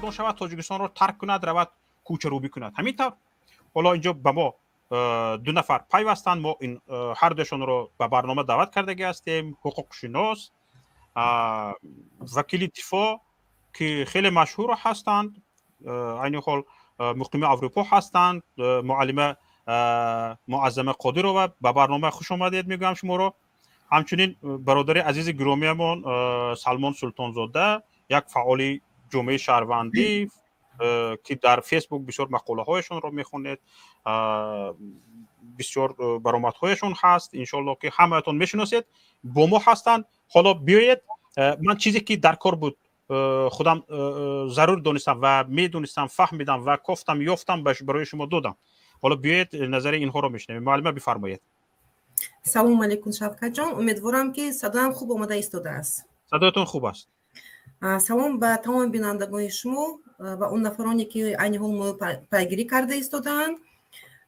Саргардон шавад, Тоҷикистонро тарк кунад, равад, кӯчарӯбӣ кунад. Ҳамин тавр, ҳоло инҷо ба мо ду нафар пайвастанд. Мо ин ҳардуяшонро ба барнома даъват кардагӣ ҳастем: ҳуқуқшинос, вакили дифоъ, ки хеле машҳур ҳастанд, айни ҳол муқими Аврупо ҳастанд, муаллима Муаззама Қодирова. Ба барнома хуш омадед мегӯям шуморо. Ҳамчунин бародари азизи гиромиямон Салмон Султонзода, як фаъоли ҷомеаи шаҳрвандӣ, ки дар Фейсбук бисёр мақолаҳояшонро мехонед, бисёр баромадҳояшон ҳаст, иншоалло, ки ҳамаятон мешиносед, бо мо ҳастанд. Ҳоло биёед, ман чизе ки дар кор буд, худам зарур донистам ва медонистам, фаҳмидам ва кофтам, ёфтам, барои шумо додам. Ҳоло биёед, назари инҳоро мешунавем. Муаллима, бифармоед. Салому алейкум, Шавкатҷон. Умедворам, ки садоям хуб омода истодааст. Садоятон хуб аст. Салом ба тамоми бинандагони шумо ва он нафароне, ки айни ҳол моро пайгирӣ карда истодаанд.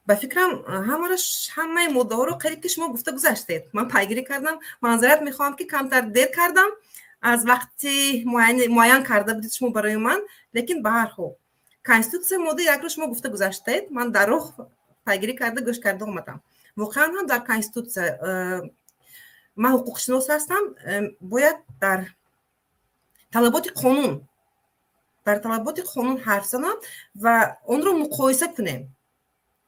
Ба фикрам, ҳамаи моддаҳоро қариб ки шумо гуфта гузаштед. Ман пайгирӣ кардам. Маъзарат мехоҳам, ки камтар дер кардам аз вақти муайян карда будед шумо барои ман, лекин ба ҳар ҳол Конститутсия моддаи якро шумо гуфта гузаштед. Ман дар роҳ пайгирӣ карда, гӯш карда омадам. Воқеан ҳам дар Конститутсия, ман ҳуқуқшинос ҳастам, бояд дар талаботи қонун ҳарф занам ва онро муқоиса кунем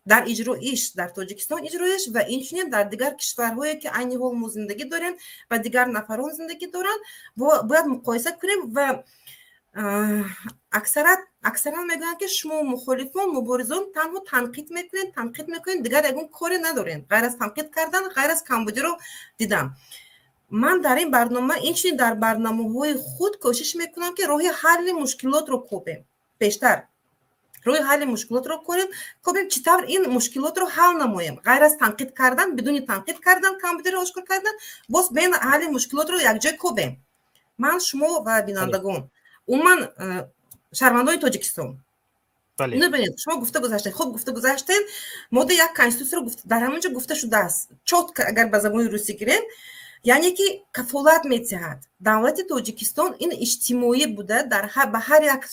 дар иҷроиш, дар Тоҷикистон иҷроиш ва инчунин дар дигар кишварҳое, ки айни ҳол мо зиндагӣ дорем ва дигар нафарон зиндагӣ доранд, бояд муқоиса кунем. Ва аксаран мегӯянд, ки шумо, мухолифон, муборизон, танҳо танқид мекунед, танқид мекунед, дигар ягон коре надорем ғайр аз танқид кардан, ғайр аз камбудиро дидан. Ман дар ин барнома, инчунин дар барномаҳои худ кӯшиш мекунам, ки роҳи ҳалли мушкилотро кобем. Бештар роҳи ҳалли мушкилотро кобем, чӣ тавр ин мушкилотро ҳал намоем, ғайр аз танқид кардан, бидуни танқид кардан, камбудиро ошкор кардан, боз бен ҳалли мушкилотро якҷой кобем, ман, шумо ва бинандагон, умуман шаҳрвандони Тоҷикистон. Бинед, шумо гуфта гузаштед, хуб гуфта гузаштед. Моддаи 1 Конститутсияро дар ҳамон ҷо гуфта шудааст чётко. Агар ба забони русӣ гирем, яъне ки кафолат медиҳад давлати Тоҷикистон ин иҷтимоӣ буда, ба ҳар як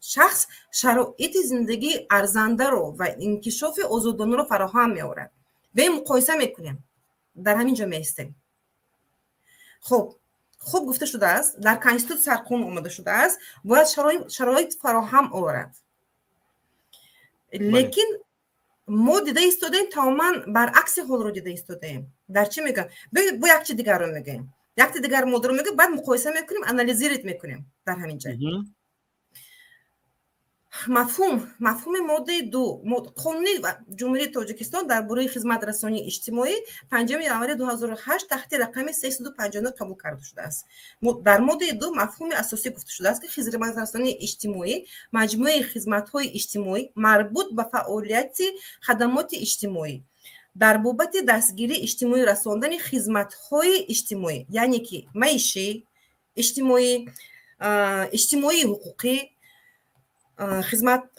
шахс шароити зиндагии арзандаро ва инкишофи озодонаро фароҳам меорад. Бе муқоиса мекунем, дар ҳамин ҷо меистем. Хуб, хуб гуфта шудааст, дар Конститутсия, сарқонун омада шудааст, бояд шароит фароҳам оварад, лекин мо дида истодаем, тамоман баръакси ҳолро дида истодаем. Дар чӣ мегӯям? Бо як чи дигарро мегӯем, якти дигар моддаро мегӯем, баъд муқоиса мекунем, анализировать мекунем. Дар ҳамин ҷай мафҳуми моддаи 2 Қонуни Ҷумҳурии Тоҷикистон дар бораи хизматрасонии иҷтимоӣ 5 январи 2008 таҳти рақами 359 қабул карда шудааст. Дар моддаи 2 мафҳуми асосӣ гуфта шудааст, ки хизматрасонии иҷтимоӣ маҷмӯаи хизматҳои иҷтимоӣ марбут ба фаъолияти хадамоти иҷтимоӣ дар бобати дастгирии иҷтимоӣ, расондани хизматҳои иҷтимоӣ, яъне ки маишӣ, иҷтимоӣ, иҷтимоии ҳуқуқӣ,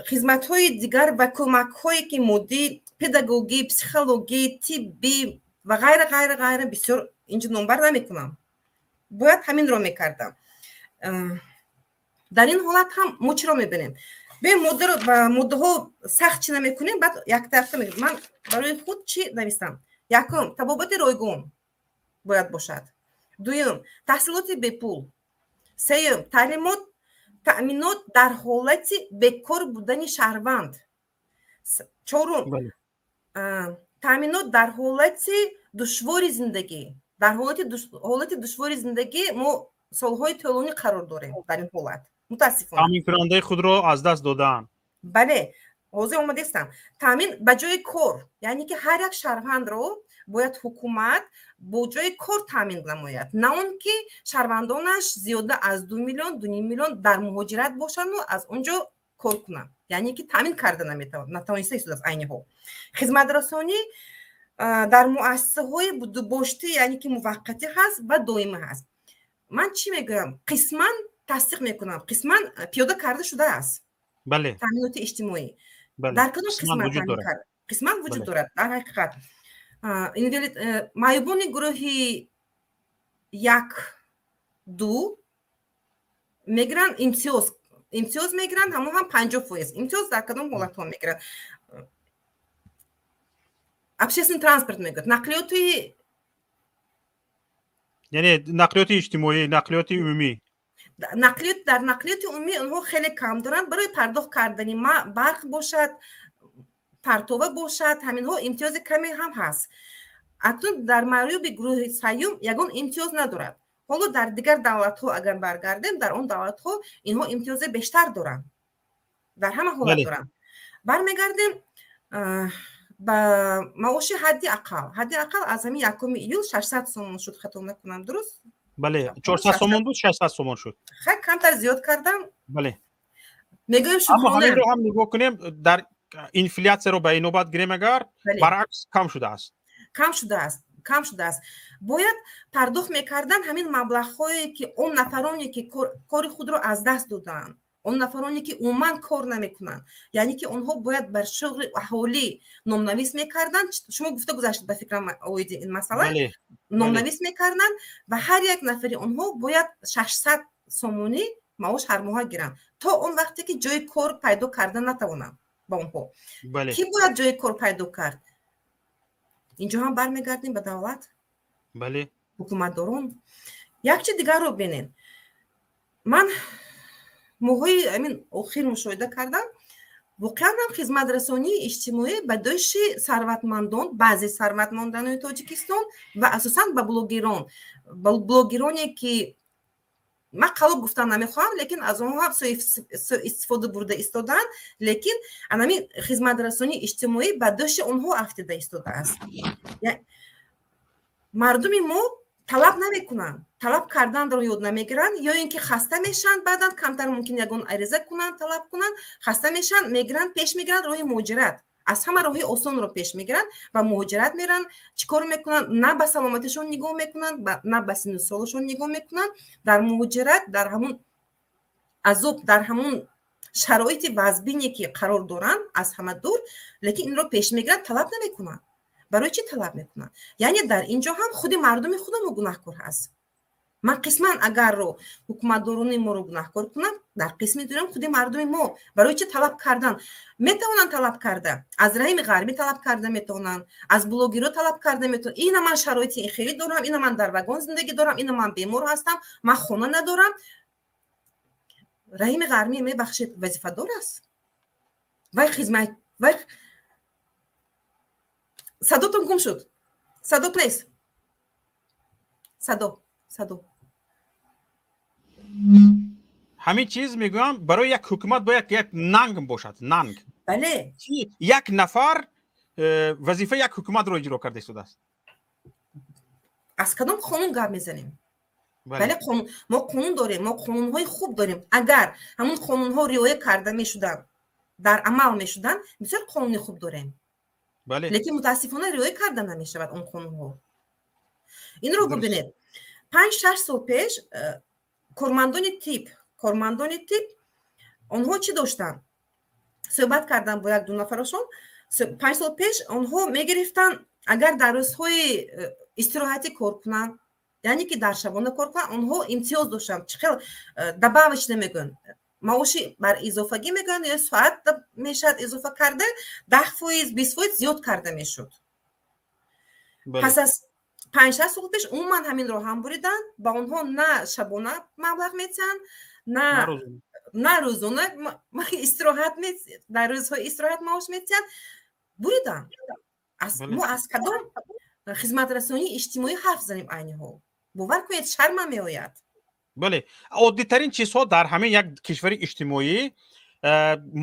хизматҳои дигар ва кӯмакҳое, ки моддӣ, педагогӣ, психологӣ, тиббӣ ва ғайра, ғайра, ғайра. Бисёр инҷо номбар намекунам, бояд ҳаминро мекардам. Дар ин ҳолат ҳам мо чиро мебинем? Бе моддаро ба моддаҳо сахт чӣ намекунем, баъд яктарафта. Ман барои худ чӣ навистам? Якум, табобати ройгон бояд бошад. Дуюм, таҳсилоти бепул. Сеюм, таълимот, таъминот дар ҳолати бекор будани шаҳрванд. Чорум, таъминот дар ҳолати душвори зиндагӣ. Дар ҳолати душвори зиндагӣ мо солҳои тӯлонӣ қарор дорем дар ин ҳолат, мутаассифона. Таъминкунандаи худро аз даст додаанд. Бале, ҳозир омадестам. Таъмин ба ҷои кор, яъне ки ҳар як шаҳрвандро бояд ҳукумат бо ҷои кор таъмин намояд, на он ки шаҳрвандонаш зиёда аз 2 миллион, 2,5 миллион дар муҳоҷират бошанду аз он ҷо кор кунанд, яъне ки таъмин карда натавониста истодааст айни ҳол. Хизматрасонӣ дар муассисаҳои будубоштӣ, яъне ки муваққатӣ ҳаст ва доимӣ ҳаст. Ман чӣ мегӯям? Қисман тасдиқ мекунам, қисман пиёда карда шудааст. Таъминоти иҷтимоӣ дар кадом қисмат? Қисман вуҷуд дорад. Дар ҳақиқат, маъюбони гурӯҳи як, ду мегиранд имтиёз. Имтиёз мегиранд, ҳамон ҳам 50%. Имтиёз дар кадом ҳолатҳо мегиранд? Общественный транспорт мегӯяд, нақлиёти. Яъне нақлиёти иҷтимоӣ, нақлиёти умумӣ. Нақлиёт, дар нақлиёти умумӣ онҳо хеле кам доранд. Барои пардохт кардани барқ бошад, партова бошад, ҳаминҳо имтиёзи каме ҳам ҳаст. Акнун дар маъюби гурӯҳи сеюм ягон имтиёз надорад. Ҳоло дар дигар давлатҳо агар баргардем, дар он давлатҳо инҳо имтиёзи бештар доранд, дар ҳама ҳолат доранд. Бармегардем ба маоши ҳадди ақал. Ҳадди ақал аз ҳамин 1 июл 600 сомон шуд, хато накунам, дуруст? Бале, 400 сомон буд, 600 сомон шуд. Хай, камтар зиёд кардам. Бале. Мегӯем. Аммо ҳаминро ҳам нигоҳ кунем, дар инфляцияро ба инобат гирем агар, баръакс, кам шудааст. Кам шудааст, кам шудааст. Бояд пардохт мекардан ҳамин маблағҳое, ки он нафароне, ки кори худро аз даст додаанд, он нафароне, ки умуман кор намекунанд, яъне ки онҳо бояд бар шуғли аҳолӣ номнавис мекарданд. Шумо гуфта гузаштед, ба фикрам, оиди ин масъала. Номнавис мекарданд ва ҳар як нафари онҳо бояд 600 сомонӣ маош ҳармоҳа гиранд то он вақте ки ҷои кор пайдо карда натавонанд ба онҳо. Кӣ бояд ҷои кор пайдо кард? Инҷо ҳам бармегардем ба давлат, ҳукуматдорон. Як чи дигарро бинед. Ман моҳҳои амин охир мушоҳида кардам, воқеан ҳам хизматрасонии иҷтимоӣ ба дӯши сарватмандон, баъзе сарватмандони Тоҷикистон ва асосан ба блогерон, ба блогероне, ки ман қалоб гуфтан намехоҳам, лекин аз онҳо ҳам суистифода бурда истодаанд. Лекин анамин хизматрасонии иҷтимоӣ ба дӯши онҳо афтида истодааст. Мардуми мо талаб намекунанд, талаб карданро ёд намегиранд ё ин ки хаста мешаванд. Баъдан камтар мумкин ягон ариза кунанд, талаб кунанд, хаста мешаванд, мегиранд, пеш мегиранд роҳи муҳоҷират. Аз ҳама роҳи осонро пеш мегиранд ва муҳоҷират меранд. Чӣ кор мекунанд? На ба саломатишон нигоҳ мекунанд, на ба синну солашон нигоҳ мекунанд. Дар муҳоҷират, дар ҳамун азоб, дар ҳамун шароити вазбине, ки қарор доранд, аз ҳама дур, лекин инро пеш мегиранд, талаб намекунанд. Барои чӣ талаб мекунанд? Яъне дар ин ҷо ҳам худи мардуми худамо гунаҳкор ҳаст. Ман қисман агарро ҳукуматдорони моро гунаҳкор кунам, дар қисми дуюм худи мардуми мо. Барои чӣ талаб кардан? Метавонанд талаб карда, аз Раҳими Ғарбӣ талаб карда метавонанд, аз блогерҳо талаб карда метавонанд: ина ман шароити хеле дорам, ина ман дар вагон зиндагӣ дорам, ина ман бемор ҳастам, ман хона надорам. Раҳими Ғармӣ, мебахшед, вазифадор аст? Вай хизмат, вай. Садотон гум шуд, садо нест, садо, садо. Ҳамин чиз мегӯям, барои як ҳукумат бояд як нанг бошад, нанг. Як нафар вазифаи як ҳукуматро иҷро карда истодааст. Аз кадом қонун гап мезанем? Бале, мо қонун дорем, мо қонунҳои хуб дорем. Агар ҳамун қонунҳо риоя карда мешуданд, дар амал мешуданд, бисёр қонуни хуб дорем. Лекин мутаассифона риоя карда намешавад он қонунҳо. Инро бубинед: 5-6 сол пеш кормандони тиб онҳо чӣ доштанд? Суҳбат кардам бо як ду нафарашон. 5 сол пеш онҳо мегирифтанд, агар дар рӯзҳои истироҳатӣ кор кунанд, яъне ки дар шабона кор кунанд, онҳо имтиёз доштанд. Чӣ хел добавочно мегӯянд, маоши бар изофагӣ мегӯянд ё соат мешавад изофа карда, 10%, 20% зиёд карда мешуд. Пас аз 5-6 сол пеш умуман ҳаминро ҳам буриданд. Ба онҳо на шабона маблағ метиҳанд, на рӯзона истироҳат, дар рӯзҳои истироҳат маош метиҳанд, буриданд. Мо аз кадом хизматрасонии иҷтимоӣ ҳарф занем айни ҳол? Бовар кунед, шарма меояд. Бале, оддитарин чизҳо дар ҳамин як кишвари иҷтимоӣ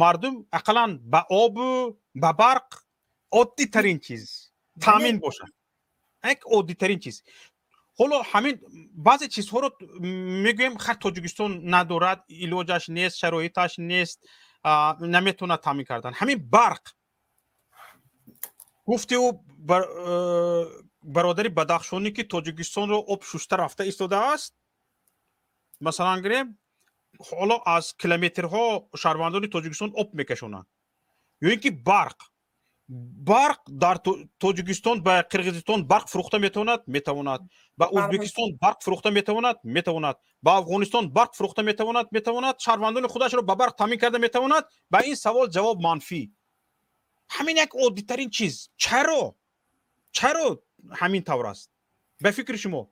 мардум ақаллан ба обу ба барқ, оддитарин чиз, таъмин бошад, як оддитарин чиз. Ҳоло ҳамин баъзе чизҳоро мегӯем, хар Тоҷикистон надорад, илоҷаш нест, шароиташ нест, наметавонад таъмин кардан. Ҳамин барқ гуфти ӯ бародари бадахшонӣ, ки Тоҷикистонро об шуста рафта истодааст, масалан гирем, ҳоло аз километрҳо шаҳрвандони Тоҷикистон об мекашонанд. Ё ин ки барқ. Барқ дар Тоҷикистон ба Қирғизистон барқ фурӯхта метавонад? Метавонад. Ба Ӯзбекистон барқ фурӯхта метавонад? Метавонад. Ба Афғонистон барқ фурӯхта метавонад? Метавонад. Шаҳрвандони худашро ба барқ таъмин карда метавонад? Ба ин савол ҷавоб манфӣ. Ҳамин як оддитарин чиз. Чаро? Чаро ҳамин тавр аст? Ба фикри шумо?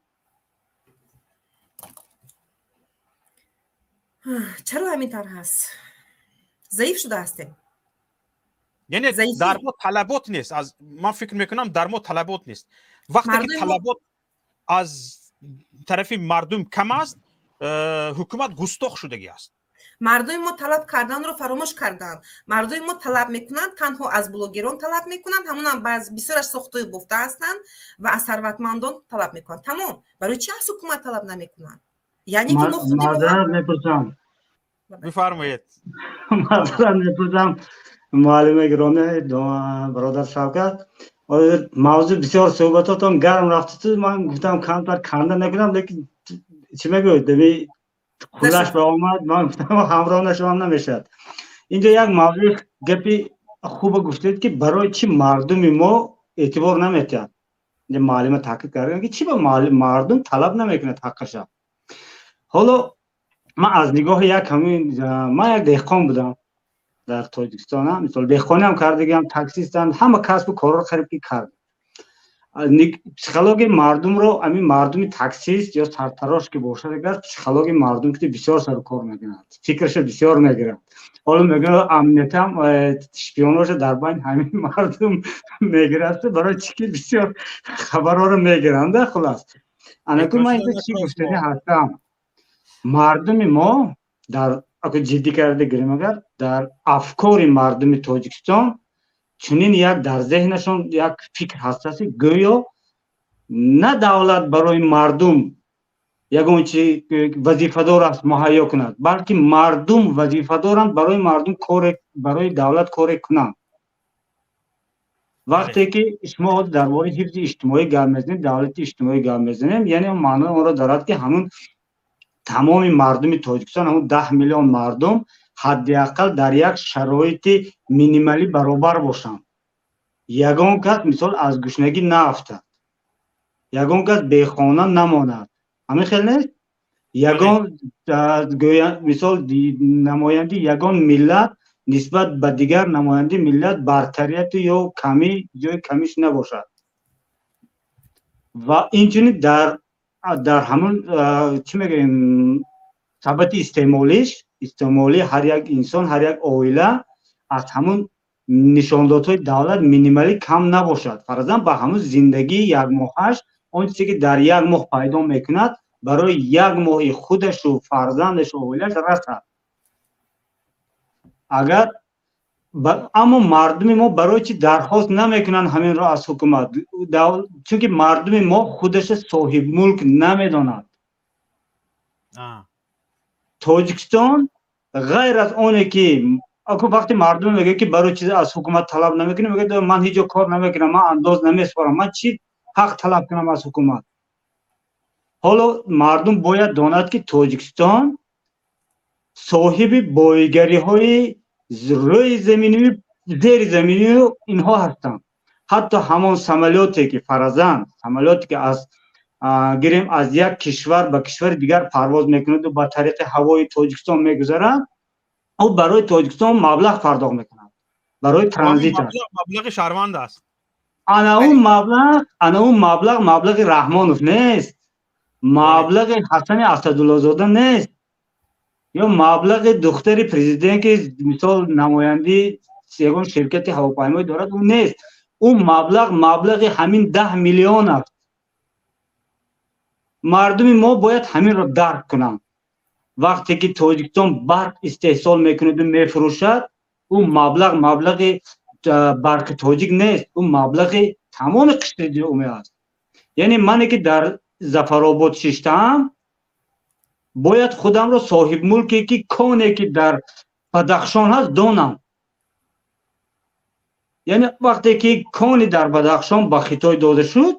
Чаро ҳамин тавр ҳаст? Заиф шуда ҳастем. Яъне дар мо талабот нест. Аз ман фикр мекунам, дар мо талабот нест. Вақте ки талабот аз тарафи мардум кам аст, ҳукумат густох шудагӣ аст. Мардуми мо талаб карданро фаромӯш карданд. Мардуми мо талаб мекунанд, танҳо аз блогерон талаб мекунанд, ҳамонам бисёраш сохтою бофта ҳастанд ва аз сарватмандон талаб мекунанд. Тамом. Барои чи аз ҳукумат талаб намекунанд? Яъне ки мо худи Маъзарат мепурсам. Бифармоед. Маъзарат мепурсам, муаллима гиромӣ, бародар Шавкат. Мавзӯъ бисёр, суҳбатотон гарм рафту, ман гуфтам, камтар канда накунам, лекин чӣ мегӯед, дами хулаш ба омад, ман гуфтам, ҳамроҳ нашавам намешавад. Инҷо як мавзӯи гапи хуба гуфтед, ки барои чӣ мардуми мо эътибор наметиҳад. Муаллима таъкид карданд, ки чӣ ба мардум талаб намекунад ҳаққаша. Ҳоло ман аз нигоҳи як ҳамин, ман як деҳқон будам дар Тоҷикистон, мисол, деҳқониам кардагиам, таксистам, ҳама касбу корро қариб ки кардам. Психологияи мардумро, ҳамин мардуми таксист ё сартарош ки бошад, агар психологияи мардум ки бисёр сару кор мекунад, фикрашо бисёр мегирад. Ҳоло мегӯяд, амниятам шпионоша дар байни ҳамин мардум мегирад, барои чӣ ки бисёр хабарҳоро мегиранд. Хулас, анаку ман инҷо чӣ гуфтанӣ ҳастам: мардуми мо дар, ҷиддӣ карда гирем агар, дар афкори мардуми Тоҷикистон чунин як дар зеҳнашон як фикр ҳаст, ки гӯё на давлат барои мардум ягон чи вазифадор аст муҳайё кунад, балки мардум вазифадоранд барои мардум коре, барои давлат коре кунанд. Вақте ки шумо дар бораи ҳифзи иҷтимоӣ гап мезанем, давлати иҷтимоӣ гап мезанем, яъне маънои онро дорад, ки ҳамун тамоми мардуми Тоҷикистон, ҳамун 10 миллион мардум ҳадди ақал дар як шароити минималӣ баробар бошанд. Ягон кас, мисол, аз гушнагӣ наафтад, ягон кас бехона намонад. Ҳамин хел нест? Ягон, мисол, намоянди ягон миллат нисбат ба дигар намоянди миллат бартарияту ё камӣ, ҷои камиш набошад. Ва инчунин дар ҳамун, чӣ мегӯем, сабати истеъмолиш, истеъмолии ҳар як инсон, ҳар як оила аз ҳамун нишондодҳои давлат минималӣ кам набошад. Фарзан, ба ҳамун зиндагии якмоҳаш, он чизе ки дар як моҳ пайдо мекунад, барои як моҳи худашу фарзандашу оилаш расад. Агар, аммо мардуми мо барои чӣ дархост намекунанд ҳаминро аз ҳукумат? Чунки мардуми мо худаша соҳибмулк намедонад. Тоҷикистон ғайр аз оне ки вақте мардум мегӯяд, ки барои чиз аз ҳукумат талаб намекунем, мегӯяд, ман ҳеҷ ҷо кор намекунам, ман андоз намесупорам, ман чӣ ҳақ талаб кунам аз ҳукумат? Ҳоло мардум бояд донад, ки Тоҷикистон соҳиби боигариҳои рӯи заминию зери заминию инҳо ҳастанд. Ҳатто ҳамон самолёте ки, фарзан, самолёте ки аз, гирем, аз як кишвар ба кишвари дигар парвоз мекунаду ба тариқи ҳавои Тоҷикистон мегузарад, ӯ барои Тоҷикистон маблағ пардохт мекунад барои транзит. Маблағи шаҳрванд аст. Ана он маблағ маблағи Раҳмонов нест, маблағи Ҳасани Асадуллозода нест ё маблағи духтари президент, ки, мисол, намояндаи ягон ширкати ҳавопаймоӣ дорад, ӯ нест. Ӯ маблағ маблағи ҳамин 10 миллион аст. Мардуми мо бояд ҳаминро дарк кунанд. Вақте ки Тоҷикистон барқ истеҳсол мекунаду мефурӯшад, ӯ маблағ маблағи Барқи Тоҷик нест, ӯ маблағи тамоми қишри ҷомеа аст. Яъне мане ки дар Зафаробод шиштаам, бояд худамро соҳибмулке, ки коне ки дар Бадахшон ҳаст, донам. Яъне вақте ки кони дар Бадахшон ба Хитой дода шуд,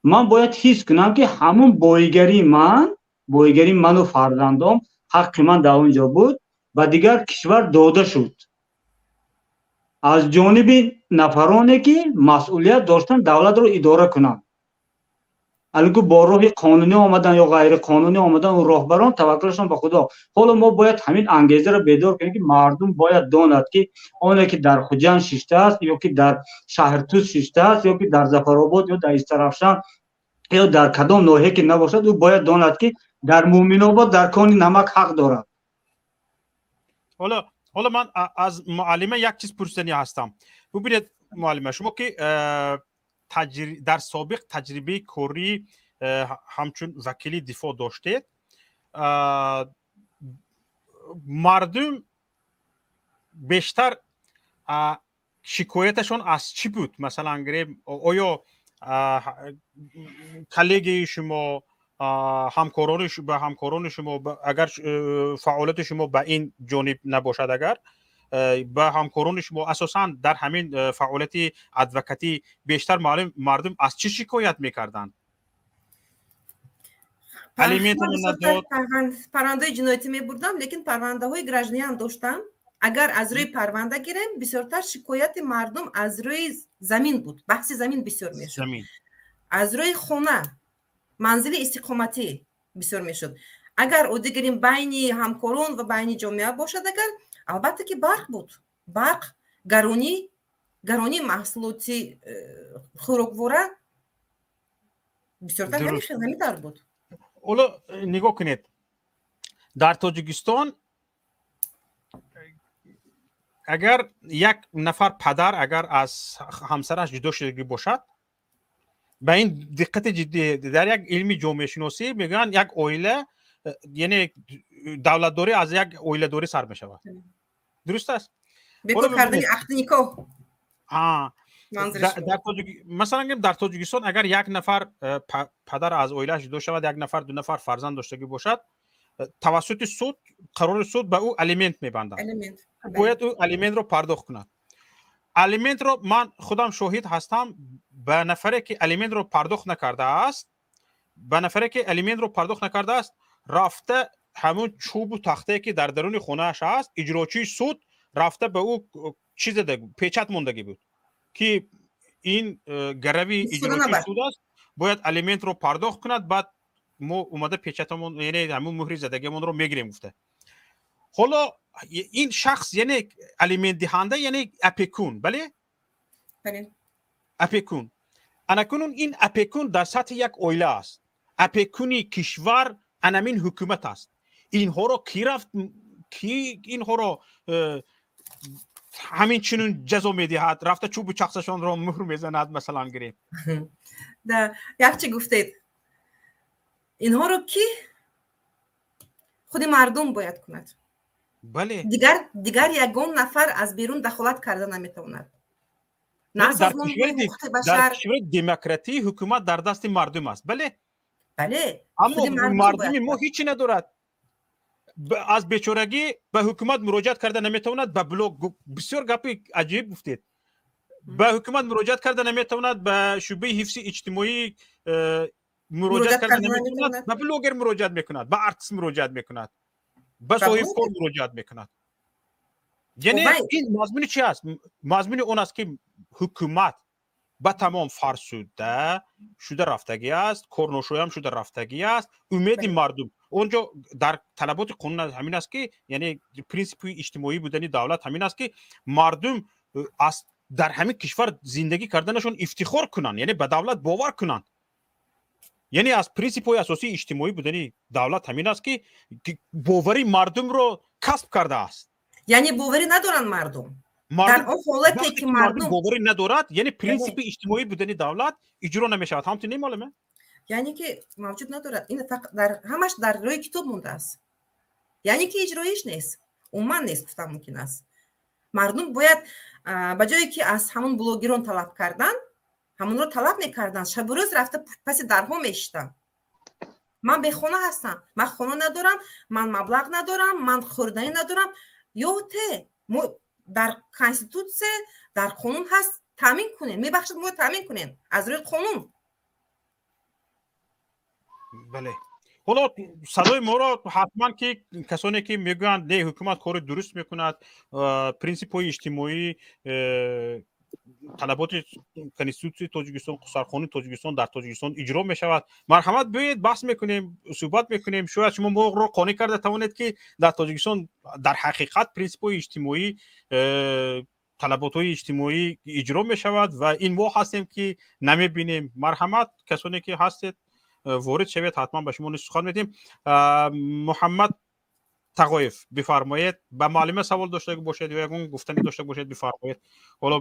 ман бояд ҳис кунам, ки ҳамун боигарии ман, боигарии ману фарзандом, ҳаққи ман дар он ҷо буд, ба дигар кишвар дода шуд. Аз ҷониби нафароне, ки масъулият доштанд давлатро идора кунанд. Алку бо роҳи қонунӣ омадан ё ғайриқонунӣ омадан, роҳбарон таваккулашон ба Худо. Ҳоло мо бояд ҳамин ангезаро бедор кунем, ки мардум бояд донад, ки оне ки дар Хуҷанд шиштааст ё ки дар Шаҳртуз шиштааст, ё ки дар Зафаробод, ё дар Истарафшан, ё дар кадом ноҳия ки набошад, ӯ бояд донад, ки дар Муъминобод дар кони намак ҳақ дорад. Ҳоло ман аз муаллима як чиз пурсиданӣ ҳастам. Бубинед, муаллима, шумо ки дар собиқ таҷрибаи корӣ ҳамчун вакили дифоъ доштед, мардум бештар шикояташон аз чӣ буд? Масалан, гирем, оё коллегияи шумо, ҳамкорони, ба ҳамкорони шумо, агар фаъолияти шумо ба ин ҷониб набошад, агар ба ҳамкорони шумо асосан дар ҳамин фаъолияти адвокатӣ бештар мардум аз чӣ шикоят мекарданд? Парвандаҳои ҷиноятӣ мебурдам, лекин парвандаҳои гражданӣ доштам. Агар аз рӯи парванда гирем, бисёртар шикояти мардум аз рӯи замин буд, баҳси замин бисёр мешуд, аз рӯи хона, манзили истиқоматӣ бисёр мешуд. Агар оддӣ гирем, байни ҳамкорон ва байни ҷомеа бошад агар, албатта ки барқ буд, барқ, гаронии маҳсулоти хӯроквора бисёртар ҳамин тавр буд. Ҳоло нигоҳ кунед, дар Тоҷикистон агар як нафар падар агар аз ҳамсараш ҷудо шудагӣ бошад, ба ин диққати ҷиддӣ, дар як илми ҷомеашиносӣ мегӯянд, як оила, яъне давлатдорӣ аз як оиладорӣ сар мешавад, дуруст аст? Бекор кардани ақди никоҳ. Масалан гирем, дар Тоҷикистон агар як нафар падар аз оилааш ҷудо шавад, як нафар, ду нафар фарзанд доштагӣ бошад, тавассути суд, қарори суд ба ӯ алимент мебанданд, бояд ӯ алиментро пардохт кунад. Алиментро ман худам шоҳид ҳастам, ба нафаре ки алиментро пардохт накардааст, ба нафаре ки алиментро пардохт накардааст, рафта ҳамун чӯбу тахтае ки дар даруни хонааш аст, иҷрочии суд рафта ба ӯ чиз зада, печать мондагӣ буд, ки ин гарави иҷрочии суд аст, бояд алиментро пардохт кунад, баъд мо омада печатамон, яъне ҳамун муҳри задагиамонро мегирем, гуфта. Ҳоло ин шахс, яъне алиментдиҳанда, яъне опекун, бале, опекун. Анакунун ин опекун дар сатҳи як оила аст. Опекуни кишвар анамин ҳукумат аст. Инҳоро ки рафт, ки инҳоро ҳамин чунин ҷазо медиҳад, рафта чӯбу чахсашонро муҳр мезанад, масалан гирем? Да, якчи гуфтед, инҳоро ки худи мардум бояд кунад. Бале. Дигар ягон нафар аз берун дахолат карда наметавонад. Дар кишвари демократӣ ҳукумат дар дасти мардум аст, бале? Бале. Аммо мардуми мо ҳечи надорад, аз бечорагӣ ба ҳукумат муроҷиат карда наметавонад, ба блог, бисёр гапи аҷиб гуфтед, ба ҳукумат муроҷиат карда наметавонад, ба шӯъбаи ҳифзи иҷтимоӣ муроҷиат карда наметавонад, ба блогер муроҷиат мекунад, ба артист муроҷиат мекунад, ба соҳибкор муроҷиат мекунад. Яъне ин мазмуни чи аст? Мазмуни он аст, ки ҳукумат ба тамом фарсуда шуда рафтагӣ аст, корношоям шуда рафтагӣ аст. Умеди мардум онҷо дар талаботи қонун ҳамин аст, ки яъне принсипи иҷтимоӣ будани давлат ҳамин аст, ки мардум аз дар ҳамин кишвар зиндагӣ карданашон ифтихор кунанд, яъне ба давлат бовар кунанд. Яъне аз принсипҳои асосии иҷтимоӣ будани давлат ҳамин аст, ки бовари мардумро касб кардааст. Яъне боварӣ надоранд мардум. Дар он ҳолате ки мардум боварӣ надорад, яъне принсипи иҷтимоӣ будани давлат иҷро намешавад. Ҳамту не, маълуме? Яъне ки мавҷуд надорад. Ин дар ҳамаш дар рӯи китоб мондааст, яъне ки иҷроиш нест, умуман нест гуфтан мумкин аст. Мардум бояд ба ҷое ки аз ҳамон блогерон талаб кардан, ҳамонро талаб мекарданд, шабу рӯз рафта паси дарҳо мешиштанд: ман бехона ҳастам, ман хона надорам, ман маблағ надорам, ман хӯрданӣ надорам. Ё те мо дар конститутсия, дар қонун ҳаст, таъмин кунем, мебахшед, мо таъмин кунем аз рӯи қонун. Бале. Ҳоло садои моро ҳатман ки касоне ки мегӯянд, не, ҳукумат кори дуруст мекунад, принсипҳои иҷтимоӣ, талаботи Конститутсияи Тоҷикистон, Сарқонуни Тоҷикистон дар Тоҷикистон иҷро мешавад, марҳамат, биёед, баҳс мекунем, суҳбат мекунем. Шояд шумо моро қонеъ карда тавонед, ки дар Тоҷикистон дар ҳақиқат принсипҳои иҷтимоӣ, талаботҳои иҷтимоӣ иҷро мешавад ва ин мо ҳастем ки намебинем. Марҳамат, касоне ки ҳастед, ворид шавед, ҳатман ба шумо низ сухан медиҳем. Муҳаммад Тағоев, бифармоед, ба муаллима савол дошта бошед ё ягон гуфтанӣ дошта бошед, бифармоед. Ҳоло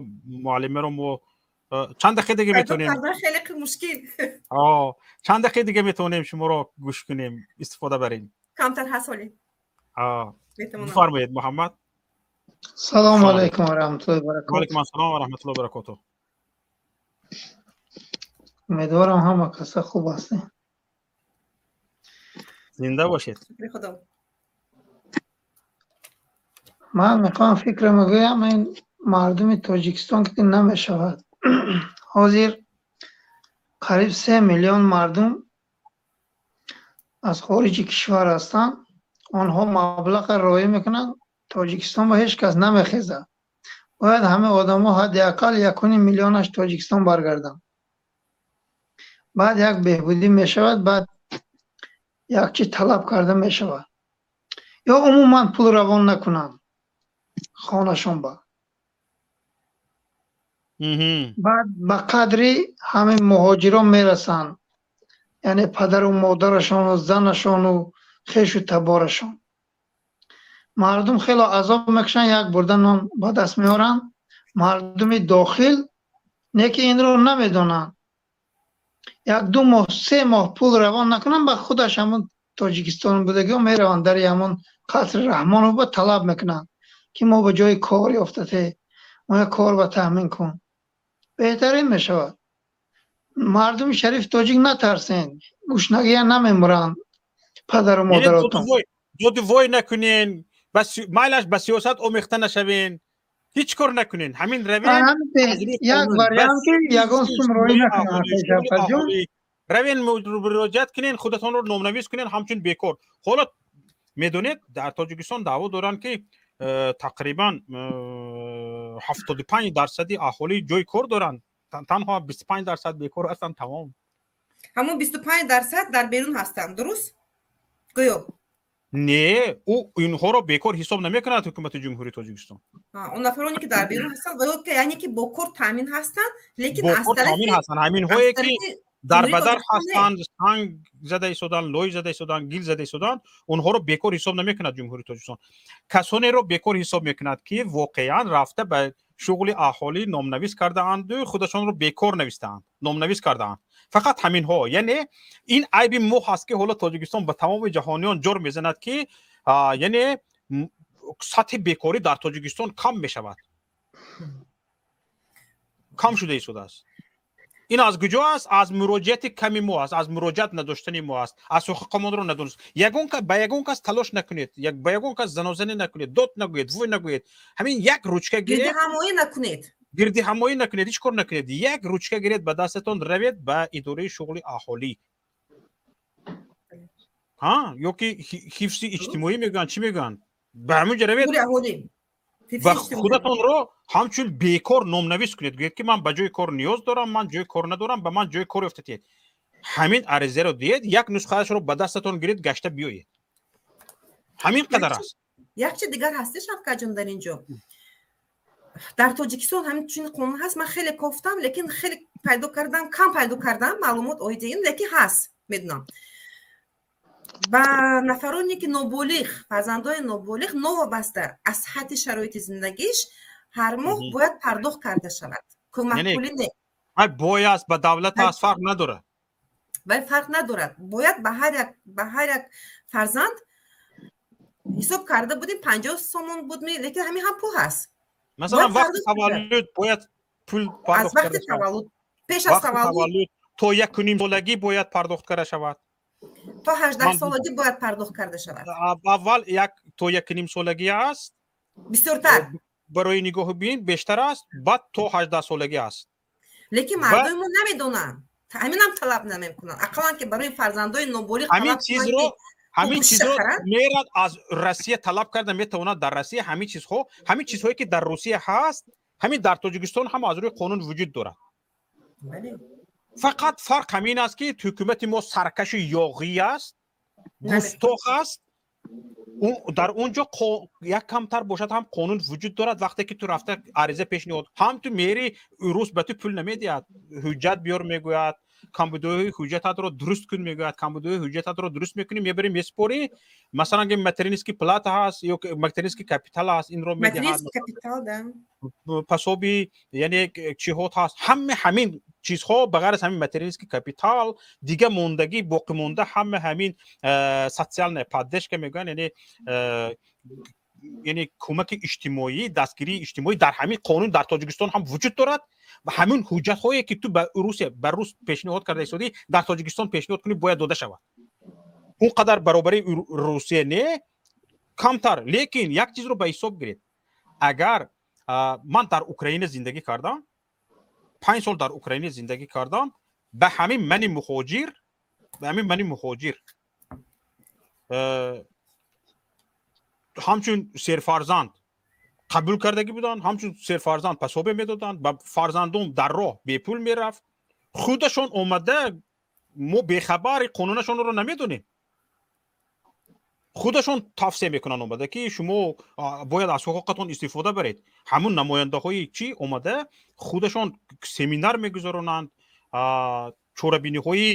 муаллимаро мо чанд дақиқа дига метавонем Хеле мушкил. Чанд дақиқа дига метавонем шуморо гӯш кунем, истифода барем? Камтар ҳаст ҳоле. Бифармоед, Муҳаммад. Салому алайкум ва раҳматуллоҳи ва баракотуҳ. Алайкум ассалом ва раҳматуллоҳи ва баракотуҳ. Умедворам, ҳама каса хуб ҳастем. Зинда бошед. Худо. Ман мехоҳам фикрам гӯям, ин мардуми Тоҷикистон ки намешавад. Ҳозир қариб 3 миллион мардум аз хориҷи кишвар ҳастанд. Онҳо маблаға роӣ мекунанд Тоҷикистон ба, ҳеҷ кас намехезад. Бояд ҳама одамо ҳадди ақал 1,5 миллионаш Тоҷикистон баргарданд. Баъд як беҳбудӣ мешавад, баъд як чиз талаб карда мешавад. Ё умуман пул равон накунанд хонашон ба. Баъд ба қадри ҳамин муҳоҷирон мерасанд, яъне падару модарашону занашону хешу таборашон. Мардум хело азоб мекашанд, як бурда нон ба даст меоранд. Мардуми дохил не ки инро намедонанд. Як ду моҳ, 3 моҳ пул равон накунанд, ба худаш ҳамон Тоҷикистон будагиҳо мераванд дари ҳамон қасри Раҳмонов ба, талаб мекунанд, ки мо ба ҷои кор ёфтате, мо як кор ба таъмин кун. Беҳтарин мешавад. Мардуми шариф тоҷик, натарсен, гушнагия намемуранд падару модаротон. Доду вой накунен, майлаш ба сиёсат омехта нашавен, ҳеҷ кор накунен, ҳамин равен. Як вариант ки ягон сум роӣ накунанд. Равен, муроҷиат кунен, худатонро номнавис кунен ҳамчун бекор. Ҳоло медонед, дар Тоҷикистон даъво доранд, ки тақрибан 75 дарсади аҳолӣ ҷои кор доранд, танҳо 25% бекор ҳастанд, тамом. Ҳамон 25% дар берун ҳастанд, дуруст гӯё? Не, ӯ инҳоро бекор ҳисоб намекунад ҳукумати Ҷумҳурии Тоҷикистон. Он нафароне ки дар берун ҳастанд, яъне ки бо кор таъмин ҳастанд, лекин бо кор таъмин ҳастанд ҳаминҳое ки дар бадар ҳастанд, санг зада истоданд, лой зада истоданд, гил зада истоданд, онҳоро бекор ҳисоб намекунад Ҷумҳурии Тоҷикистон. Касонеро бекор ҳисоб мекунад, ки воқеан рафта ба шуғли аҳолӣ номнавис кардаанду худашонро бекор навистаанд, номнавис кардаанд, фақат ҳаминҳо. Яъне ин айби мо ҳаст, ки ҳоло Тоҷикистон ба тамоми ҷаҳониён ҷор мезанад, ки яъне сатҳи бекорӣ дар Тоҷикистон кам мешавад, кам шуда истодааст. Ин аз куҷо аст? Аз муроҷиати ками мо аст, аз муроҷиат надоштани мо аст, аз ҳуқуқамонро надонист. Ягон ба ягон кас талош накунед, ба ягон кас занозанӣ накунед, дод нагӯед, вой нагӯед, ҳамин як ручка гиред. Гирдиҳамоӣ накунед. Гирдиҳамоӣ накунед, ҳеҷ кор накунед, як ручка гиред ба дастатон, равед ба идораи шуғли аҳолӣ ҳа ё ки ҳифзи иҷтимоӣ мегӯянд, чӣ мегӯянд, ба ҳамин ҷо равед ва худатонро ҳамчун бекор номнавис кунед. Гӯед, ки ман ба ҷои кор ниёз дорам, ман ҷои кор надорам, ба ман ҷои кор ёфта диҳед. Ҳамин аризаро диҳед, як нусхаашро ба дастатон гиред, гашта биёед, ҳамин қадар аст. Як чи дигар ҳасте, Шавкатҷон, дар ин ҷо, дар Тоҷикистон ҳамин чунин қонун ҳаст. Ман хеле кофтам, лекин хеле пайдо кардам, кам пайдо кардам маълумот оиди ин, лекин ҳаст, медунам. Ба нафароне ки ноболиғ, фарзандони ноболиғ, новобаста аз сиҳати шароити зиндагиш, ҳар моҳ бояд пардохт карда шавад кӯмакпулӣ не. Бояд ба давлат аст, фарқ надорад. Вале фарқ надорад, бояд ба ҳар як фарзанд ҳисоб карда будем, 50 сомон буд, лекин ҳамин ҳам пул ҳаст. Масалан, вақти таваллуд бояд пул аз вақти таваллуд, пеш аз таваллуд то 1,5 солагӣ бояд пардохт карда шавад. То 18 солагӣ бояд пардохт карда шавад. Аввал як то 1,5 солагӣ аст. Бисёртар. Барои нигоҳу бин бештар аст, баъд то 18 солагӣ аст. Лекин мардуми мо намедонанд. Ҳаминам талаб намекунанд. Ақаллан ки барои фарзандои ноболиғ ҳамин чизро, ҳамин чизро мерад аз Россия талаб карда метавонад. Дар Россия ҳамин чизҳо, ҳамин чизҳое ки дар Русия ҳаст, ҳамин дар Тоҷикистон ҳам аз рӯи қонун вуҷуд дорад. Фақат фарқ ҳамин аст, ки ҳукумати мо саркаши ёғӣ аст, густох аст. Дар он ҷо як камтар бошад ҳам қонун вуҷуд дорад. Вақте ки ту рафта ариза пешниҳод ҳам ту мери, рус ба ту пул намедиҳад, ҳуҷҷат биёр мегӯяд, камбудиҳои ҳуҷҷататро дуруст кун мегӯяд. Камбудиҳои ҳуҷҷататро дуруст мекунӣ, мебарӣ, месупорӣ. Масалан, ки материнский плата ҳаст ё материнский капитал ҳаст, инро медиҳад, пособие, яъне чиҳот ҳаст. Ҳама ҳамин чизҳо, ба ғайр аз ҳамин материнский капитал, дига мондагӣ, боқимонда ҳама ҳамин социальная поддержка мегӯянд, яъне кӯмаки иҷтимоӣ, дастгирии иҷтимоӣ дар ҳамин қонун дар Тоҷикистон ҳам вуҷуд дорад. Ва ҳамин ҳуҷҷатҳое ки ту ба Русия, ба рус пешниҳод карда истодӣ, дар Тоҷикистон пешниҳод кунӣ, бояд дода шавад. Он қадар баробари Русия не, камтар. Лекин як чизро ба ҳисоб гиред: агар ман дар Украина зиндагӣ кардам, 5 сол дар Украина зиндагӣ кардам, ба ҳамин мани муҳоҷир, ба ҳамин мани муҳоҷир ҳамчун серфарзанд қабул кардагӣ буданд, ҳамчун серфарзанд пособие медоданд, ба фарзандон дар роҳ бепул мерафт. Худашон омада, мо бехабари қонунашонро намедонем, худашон тавсия мекунанд омада, ки шумо бояд аз ҳуқуқатон истифода баред. Ҳамун намояндаҳои чӣ омада худашон семинар мегузаронанд, чорабиниҳои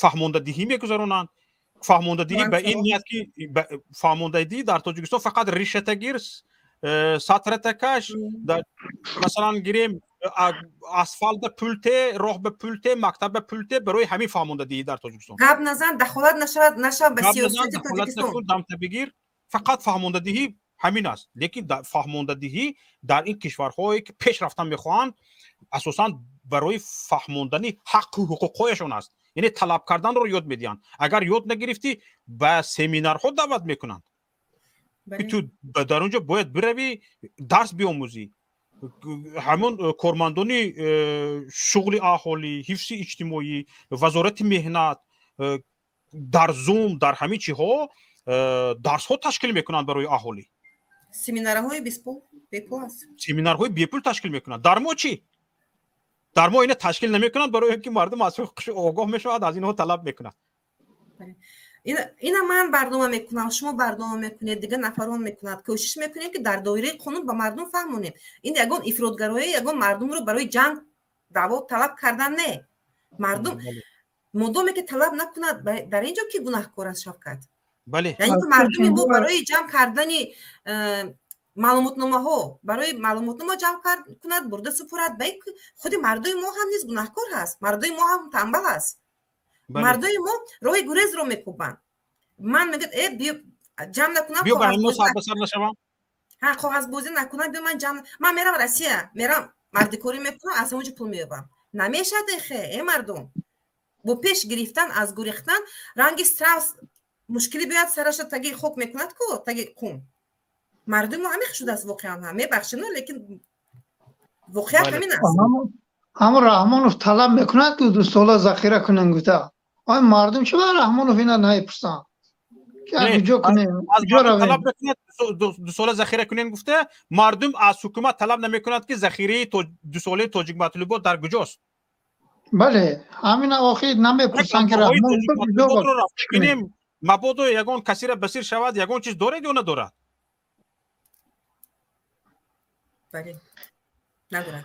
фаҳмондадиҳӣ мегузаронанд. Фаҳмондадиҳӣ ба ин ният, ки фаҳмондадиҳӣ дар Тоҷикистон фақат ришатагир, сатратакаш, масалан гирем, асфалта пулте, роҳ ба пулте, мактаб ба пулте, барои ҳамин фаҳмондадиҳӣ дар Тоҷикистон. Гап назан, дахолат нашавад, нашавад ба сиёсати Тоҷикистон. Дамта бигир, фақат фаҳмондадиҳӣ ҳамин аст. Лекин фаҳмондадиҳӣ дар ин кишварҳое ки пеш рафтан мехоҳанд, асосан барои фаҳмондани ҳаққу ҳуқуқҳояшон аст, яъне талаб карданро ёд медиҳанд. Агар ёд нагирифтӣ, ба семинарҳо даъват мекунанд, ки ту дар он ҷо бояд биравӣ, дарс биомӯзӣ. Ҳамон кормандони шуғли аҳолӣ, ҳифзи иҷтимоӣ, Вазорати меҳнат дар Зум, дар ҳамин чиҳо дарсҳо ташкил мекунанд барои аҳолӣ. Семинарҳои бепул, бепул аст. Семинарҳои бепул ташкил мекунанд. Дар мо чӣ? Дар мо ина ташкил намекунанд, барои он ки мардум аз ҳуқуқш огоҳ мешавад, аз инҳо талаб мекунад. Ина ман барнома мекунам, шумо барнома мекунед, дигар нафарон мекунад. Кӯшиш мекунем, ки дар доираи қонун ба мардум фаҳмонем. Ин ягон ифротгароӣ, ягон мардумро барои ҷанг даъво талаб кардан не. Мардум модоме ки талаб накунад, дар ин ҷо ки гунаҳкор аст, Шавкат? Бале. Яъне ки мардуми мо барои ҷамъ кардани маълумотномаҳо, барои маълумотнома ҷамъ кунад, бурда супорад, ба худи мардуми мо ҳам низ гунаҳкор ҳаст. Мардуми мо ҳам танбал аст. Мардуми мо роҳи гурезро мекӯбанд. Ман мегӯяд, э, биё, ҷамъ накунам. Биё, ба ҳамин сар ба сар нашавам. Ҳа, коғазбозӣ накунам, биё, ман ҷамъ, ман мерам Россия, мерам, мардикорӣ мекунам, аз ҳамонҷо пул меёбам. Намешавад эхе, э мардум. Бо пеш гирифтан аз гурехтан, ранги страус, мушкилӣ биёяд сараша, таги хок мекунад ку, таги қум. Мардуми мо ҳамин шудааст воқеан ҳам. Мебахшед, лекин воқеият ҳамин аст. Ҳамон Раҳмонов талаб мекунад, ки 2 сола захира кунем гуфта. Ой, мардум чӣ ба Раҳмонов ина намепурсанд? Куҷо кунем? Талаб мекунад 2 сола захира кунем гуфта, мардум аз ҳукумат талаб намекунад, ки захираи 2 солаи тоҷикматлубот дар куҷост. Бале, ҳамина охир намепурсанд, ки Раҳмонов бинем, мабодо ягон касира басир шавад, ягон чиз доред ё надорад? Бале, надорад.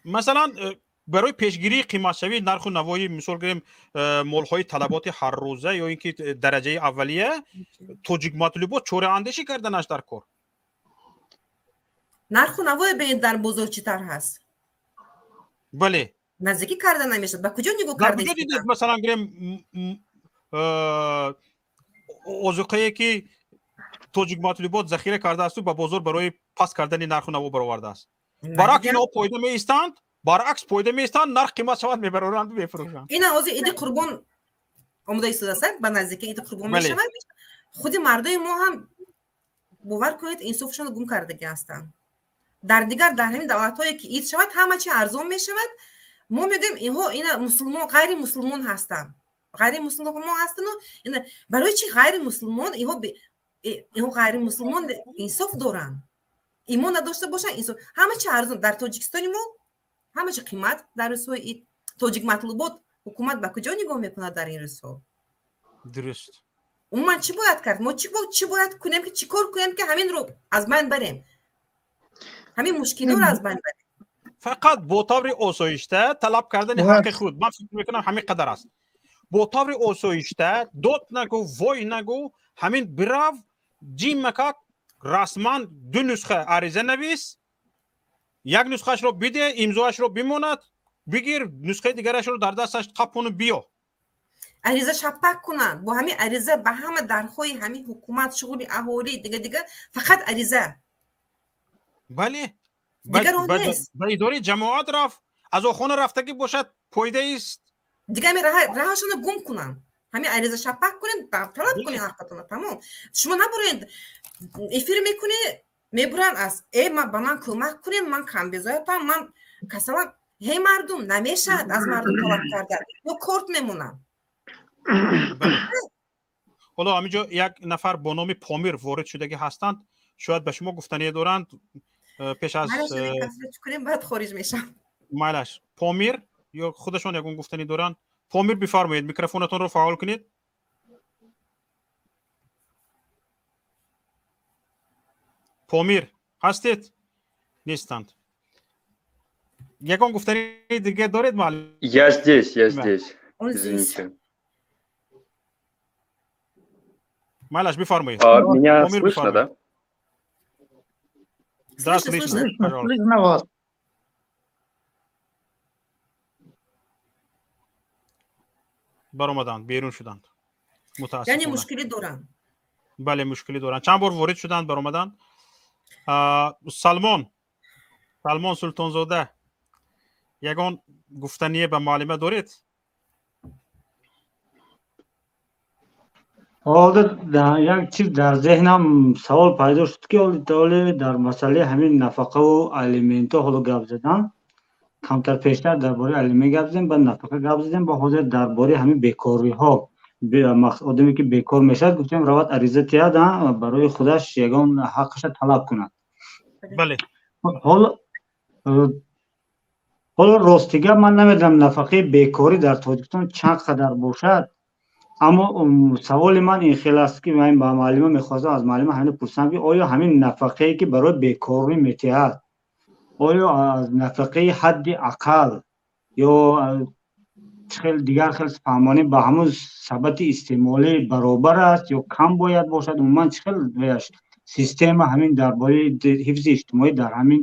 Масалан, барои пешгирии қиматшавии нарху навои, мисол гирем, молҳои талаботи ҳаррӯза ё ин ки дараҷаи аввалия, тоҷикматлубот чораандешӣ карданаш дар кор. Нарху навое бинед, дар бозор чӣ тавр ҳаст. Бале. Наздикӣ карда намешавад. Ба куҷо нигоҳ дар карда? Куҷо дидед, масалан гирем, озуқае ки тоҷикматлубот захира кардаасту ба бозор барои паст кардани нарху наво баровардааст? Баръакс, инҳо поида меистанд, баръакс, поида меистанд, нарх қимат шавад, мебароранду мефурӯшанд. Ина ҳозир Иди Қурбон омода истодааст, ба наздикӣ Иди Қурбон мешавад. Худи мардуми мо ҳам, бовар кунед, инсофшонро гум кардагӣ ҳастанд. Дар дигар дар ҳамин давлатҳое ки ид шавад, ҳама чи арзон мешавад. Мо мегӯем, инҳо ина мусулмон, ғайри мусулмон ҳастанд, ғайри мусулмон ҳастану ина барои чи ғайри мусулмон? Инҳо ғайри мусулмон инсоф доранд, имон надошта бошанд, инсоф. Ҳама чи арзон дар Тоҷикистони мо, ҳама чи қимат дар рӯзҳои ид. Тоҷик матлубот, ҳукумат ба куҷо нигоҳ мекунад дар ин рӯзҳо? Дуруст. Умуман чӣ бояд кард? Мо чӣ бояд кунем, ки чӣ кор кунем, ки ҳаминро аз байн барем, ҳамин мушкилиро аз байн барем? Фақат бо таври осоишта талаб кардани ҳаққи худ, ман фикр мекунам, ҳамин қадар аст. Бо таври осоишта, дод нагӯ, вой нагӯ, ҳамин бирав, ҷиммакак, расман ду нусха ариза навис, як нусхаашро биде, имзоашро бимонад, бигир, нусхаи дигарашро дар дасташ қапону биё. Ариза шапак кунанд, бо ҳамин ариза ба ҳама дарҳои ҳамин ҳукумат, шуғли аҳолӣ, дига дига, фақат ариза. Бале, дигар он нест. Ба идораи ҷамоат рафт, аз охона рафтагӣ бошад, фоидаист. Дига ҳамин раҳашонро гум кунанд, ҳамин ариза шапак кунед, талаб кунед ҳаққатонро, тамом. Шумо набуред, эфир мекунед, мебуранд аз э ба ман кӯмак кунед, ман камбизоятам, ман касалам. Ҳей мардум, намешавад аз мардум талаб кардан, ё корт мемонам. Ҳоло ҳамин ҷо як нафар бо номи Помир ворид шудагӣ ҳастанд, шояд ба шумо гуфтание доранд пеш аз кунем, баъд хориҷ мешам. Майлаш, Помир ё худашон ягон гуфтанӣ доранд. Помир, бифармоед, микрофонатонро фаъол кунед. Помир ҳастед? Нестанд. Ягон гуфтани дига доред, муаллим? Я здесь, я здесь. Извините. Майлаш, бифармоед. Меня слышно, да? Да, слышно. Слышно вас. Баромаданд, берун шуданд. Яъне мушкилӣ доранд. Бале, мушкилӣ доранд. Чанд бор ворид шуданд, баромаданд. Салмон, Салмон Султонзода, ягон гуфтание ба муаллима доред? Ҳозир як чиз дар зеҳнам савол пайдо шуд, ки ҳоли дар масъалаи ҳамин нафақаву алиментҳо ҳоло гап задан. Камтар пештар дар бораи алимент гап задем, баъд нафақа гап задем, ба ҳозир дар бораи ҳамин бекориҳо. Одаме ки бекор мешавад, гуфтем, равад ариза тиҳад, барои худаш ягон ҳаққаша талаб кунад. Бале. Ҳоло ростига ман намедонам нафақаи бекорӣ дар Тоҷикистон чанд қадар бошад, аммо саволи ман ин хел аст, ки ман ба муаллима мехостам, аз муаллима ҳамин пурсам, ки оё ҳамин нафақае ки барои бекорӣ метиҳад, оё аз нафақаи ҳадди ақал ё хел дигар хел фаҳмонӣ ба ҳамун сабати истеъмолӣ баробар аст ё кам бояд бошад? Умуман чӣ хел система ҳамин дар бораи ҳифзи иҷтимоӣ дар ҳамин